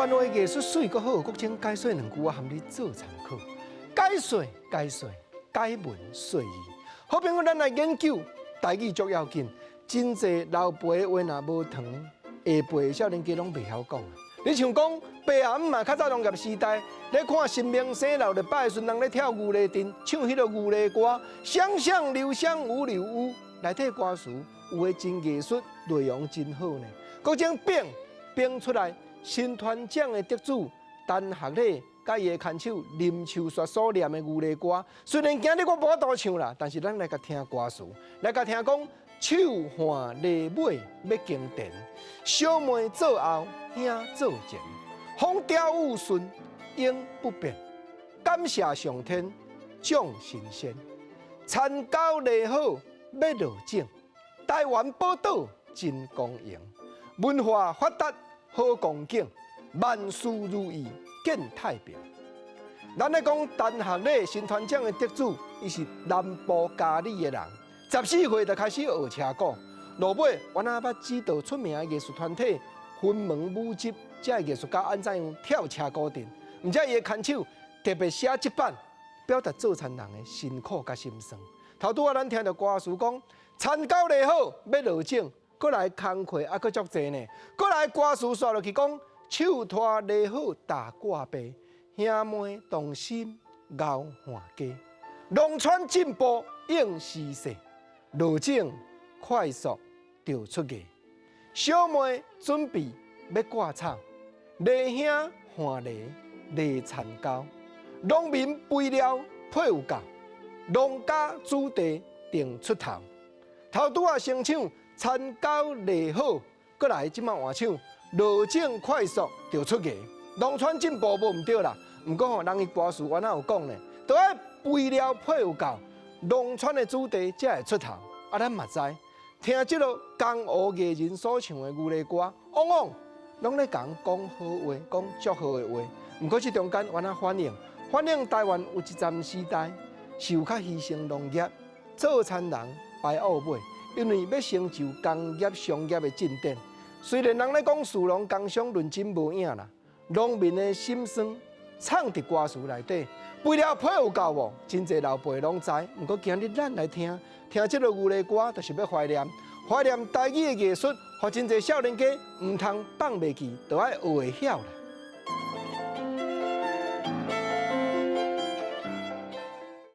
灣話藝術媠閣好，國清解說兩句，我含你做參考。解說解說解文說字，好朋友，咱來研究台語足要緊。真濟老輩話若無糖，下輩少年家攏袂曉講。你像講爸阿姆嘛，較早農業時代，咧看新明星老禮拜的時陣，人咧跳牛犁陣，唱彼个牛犁歌，雙雙留香五柳屋，內底歌詞有的真藝術，內容真好呢。閣將編編出來，新團獎的得主陳學禮佮伊的牽手林秋雪所念的牛犁歌，雖然今日我無法度唱啦，但是咱來共聽歌詞，來共聽講手挽犁尾欲耕田，小妹做後，兄做前，風調雨順永不變，感謝上天獎神仙，田溝犁好欲落種，台灣寶島真光榮，文化發達好光景，萬事如意見太平。咱咧講陳學禮新團獎的得主，伊是南部佳里的人，14歲就開始學車鼓，落尾原來捌指導出名的藝術團體雲門舞集，這个藝術家按怎樣跳車鼓陣，毋知伊的牽手特別寫這版，表達做田人的辛苦佮心酸。頭拄仔咱聽著歌詞講，田溝犁好欲落種，閣來工課猶閣足濟呢。閣來歌詞煞落去講，手拖犁好踏過白，兄妹同心熬換家，農村進步應時勢，落種快速就出芽。小妹準備欲割草，犁兄換犁犁田溝，農民肥料配有夠，農家子弟定出頭。頭拄仔先唱田溝犁好，閣來這擺換唱落種快速就出芽。農村進步無毋對啦，毋過吼，人伊歌詞原來有講呢，都愛肥料配有夠，農村的子弟才會出頭。啊，咱嘛知，聽這个江湖藝人所唱的牛犁歌，往往攏咧共講好話，講祝賀的話。毋過這中間原來反映，反映台灣有一陣時代是有較犧牲農業，做田人排後尾，因為欲成就工業商業的進展。雖然人咧講士農工商論真無影啦，農民的心酸藏佇歌詞內底，肥料配有夠無？真濟老輩攏知。毋過今日咱來聽，聽這个牛犁歌，就是欲懷念，懷念台語的藝術，予真濟少年家毋通放袂記，都愛學會曉啦。